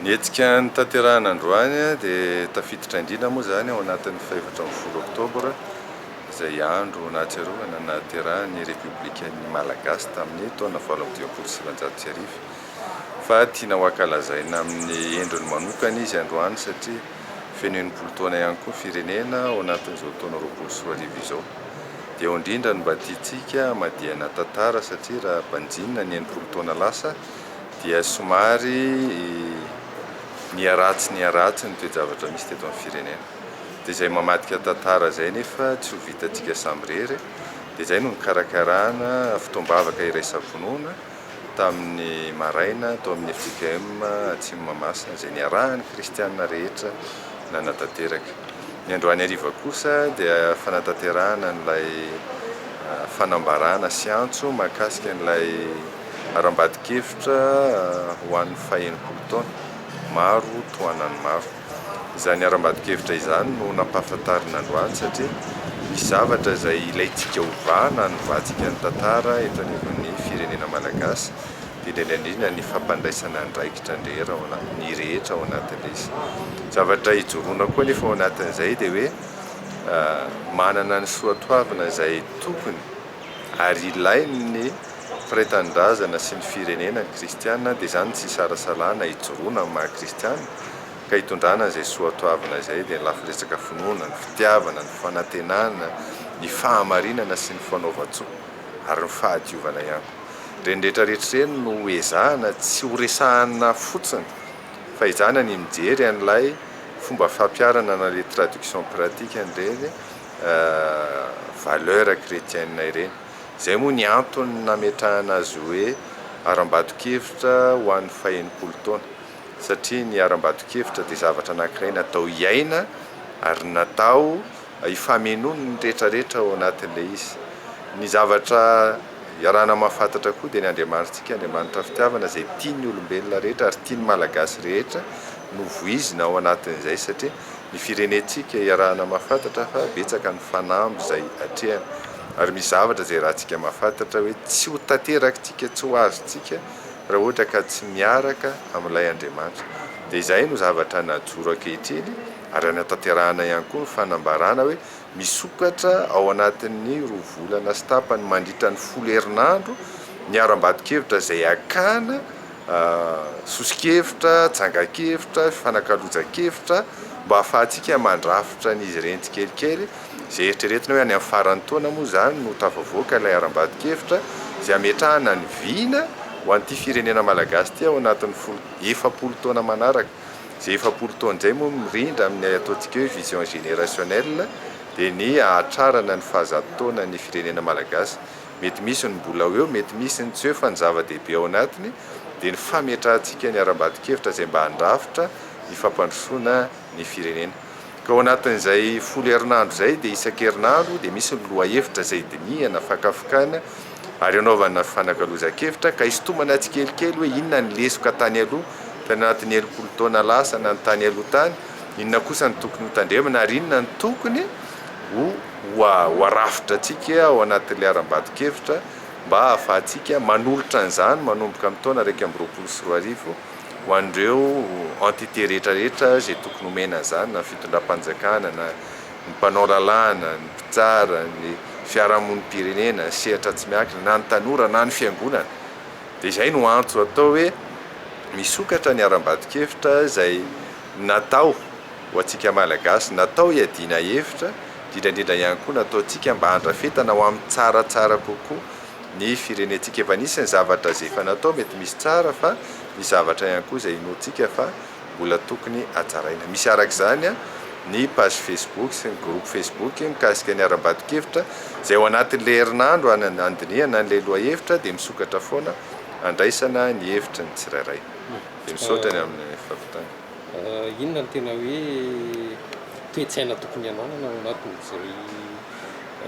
Ny hetsika notanterahina androany dia tafiditra indrindra moa izany ao anatin'ny faha-14 oktobra izay andro nahatsiarovana ny nahaterahan'ny Repoblikan'ny Malagasy tamin'ny taona 1958. Fa tiana ho ankalazaina amin'ny endriny manokana izy androany satria feno 60 taona ihany koa ny firenena ao anatin'izao taona 2020 izao. Dia eo indrindra no mba tiantsika hamadihana tantara satria raha banjinina ny 60 taona lasa dia somary niharatsy niharatsy ny toe-javatra misy teto amin'ny firenena. Dia izay mamadika tantara izay nefa tsy ho vitantsika samirery, dia izay no nikarakarana fotoam-bavaka iraisam-pinoana tamin'ny maraina tao amin'ny fjkm Atsimo Mahamasina izay niarahan'ny kristiana rehetra nanatanteraka. Ny androany hariva kosa dia fanatanterahana an'ilay fanambarana sy antso mahakasika an'ilay Haram-badin-kevitra ho an'ny faha-60 taona, maro tohanan'ny maro. Izany haram-badin-kevitra izany no nampahafantarina androany satria misy zavatra izay ilaintsika hovahana hanovantsika ny tantara eto anivon'ny firenena malagasy, dia indrindra indrindra ny fampandraisana andraikitra ny ny rehetra ao anatin'ilay izy. Zavatra ijoroana koa anefa ao anatin'izay dia hoe manana ny soatoavina izay tokony ary ilain'ny mpiray tanindrazana sy ny firenena ny kristiana, dia izany tsy isalasalana hijoroana amin'ny maha kristiana ka hitondrana an'izay soatoavina izay, dia ny lafiny resaka finoana, ny fitiavana, ny fanantenana, ny fahamarinana sy ny fanaovan-tsoa ary ny fahadiovana ihany koa. Ireny rehetra rehetra ireny no ezahana tsy ho resahana fotsiny fa ezahana ny mijery an'ilay fomba fampiharana na ilay traduction pratique an'ireny valeurs chrétiennes ireny. Izay moa ny antony nametrahana azy hoe harambaton-kevitra ho an'ny faha-60 taona, satria ny harambaton-kevitra dia zavatra anankiray natao hiaina ary natao hifamenoany ny rehetrarehetra ao anatin'ilay izy. Ny zavatra iarahana mahafantatra koa dia ny Andriamanitrtsika, Andriamanitra fitiavana izay tia ny olombelona rehetra ary tia ny Malagasy rehetra no voizina ao anatin'izay satria Ny firenentsika iarahana mahafantatra fa betsaka ny fanamby izay atrehana ary misy zavatra izay iarahantsika mahafantatra hoe tsy ho tanterakitsika, tsy ho azontsika raha ohatra ka tsy miaraka amin'ilay Andriamanitra. Dia izay no zavatra najoro ankehitriny ary anatanterahana ihany koa ny fanambarana hoe misokatra ao anatin'ny roa volana sy tapany mandritra ny folo herinandro ny haram-bato-kevitra izay hakana soso-kevitra, tsangan-kevitra, fifanakalozan-kevitra mba hahafahantsika mandrafitra an'izy ireny tsikelikely, izay eritreretina hoe any amin'ny faran'ny taona moa izany no tafavoaka ilay haram-bato-kevitra izay hametrahana ny vina ho an'ity firenena malagasy ity ao anatin'ny folo, 40 taona manaraka. Izay 40 taona izay moa mirindra amin'ny ataontsika hoe vision générationnelle dia ny hahatrarana ny fahazato taona ny firenena malagasy. Mety misy ny mbola ho eo, mety misy ny tsy eo fa ny zava-dehibe ao anatiny dia ny fametrahantsika ny harambaton-kevitra izay mba handrafitra ny fampandrosoana ny firenena. Ka ao anatin'izay folo herinandro izay dia isan-kerinandro dia misy ny lohahevitra izay dinihana, fakafakana ary anaovana fifanakalozan-kevitra ka hisintomana tsikelikely hoe inona ny lesoka tany aloha, tany anatin'ny 60 taona lasa na ny tany aloha tany, inona kosa no tokony hotandremana ary inona no tokony ho ho arafitra antsika ao anatin'ilay harambaton-kevitra mba hahafahantsika manolotra an'izany manomboka amin'ny taona 2021 ho an'ireo entité rehetra rehetra izay tokony homena an'izany na ny fitondram-panjakana na ny mpanao lalàna, ny mpitsara, ny fiarahamonim-pirenena, ny sehatra tsy miankina, na ny tanora na ny fiangonana. Dia izay no antso atao hoe misokatra ny harambaton-kevitra izay natao ho antsika Malagasy, natao hiadiana hevitra, indrindra indrindra ihany koa nataontsika mba handrafetana ho amin'ny tsaratsara kokoa ny firenentsika. Efa nisy ny zavatra izay efa natao, mety misy tsara fa misy zavatra ihany koa izay inoantsika fa mbola tokony hatsaraina. Misy araka izany ny page Facebook sy ny groupe Facebook mikasika ny harambaton-kevitra izay ao anatin'ilay herinandro handinihana an'ilay lohahevitra dia misokatra foana handraisana ny hevitry ny tsirairay. Dia misaotra ny amin'ny fahavitana. Inona no tena hoe toe-tsaina tokony hananana ao anatin'izay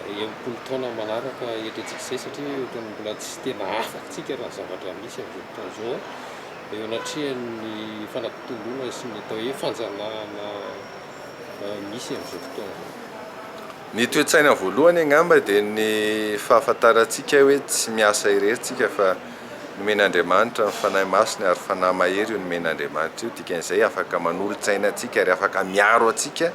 60 taona manaraka eto antsika izay satria ohatran'ny mbola tsy tena afaka tsika raha ny zavatra misy amin'izao fotoana izao eo anatrehan'ny fanatontoloana sy ny atao hoe fanjanahana misy amin'izao fotoana izao. Ny toe-tsaina voalohany angamba dia ny fahafantarantsika hoe tsy miasa irery tsika fa. Nomen'Andriamanitra ny Fanahy Masina ary Fanahy mahery io nomen'Andriamanitra io, dikan'izay afaka manolo-tsaina antsika ary afaka miaro antsika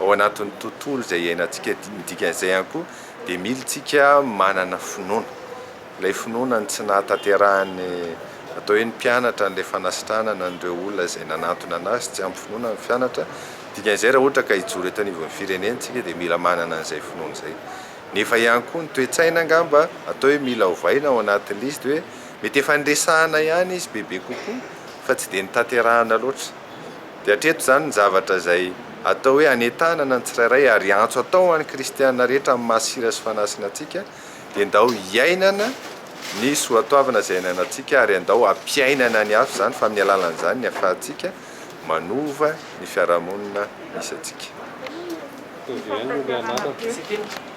ao anatin'ny tontolo izay iainantsika, ny dikan'izay ihany koa dia mila isika manana finoana, ilay finoana ny tsy nahatanterahan'ny atao hoe ny mpianatra an'ilay fanasitranana an'ireo olona izay nanantona an'azy, tsy ampy finoana ny mpianatra, dikan'izay raha ohatra ka hijoro eto anivon'ny firenena isika dia mila manana an'izay finoana izay. Nefa ihany koa ny toe-tsaina angamba atao hoe mila ovaina ao anatin'ilay izy dia hoe mety efa niresahana ihany izy bebe kokoa fa tsy dia notanterahana loatra. Dia hatreto izany ny zavatra izay atao hoe hanentanana ny tsirairay ary antso atao ho an'ny kristiana rehetra amin'ny maha sira sy fanasina antsika dia ndao hiainana ny soatoavina izay ananantsika ary andao hampiainana ny hafa izany fa amin'ny alalan'izany ny ahafahantsika manova ny fiarahamonina misy antsika. Mitovy ihany aloha ilay anarana.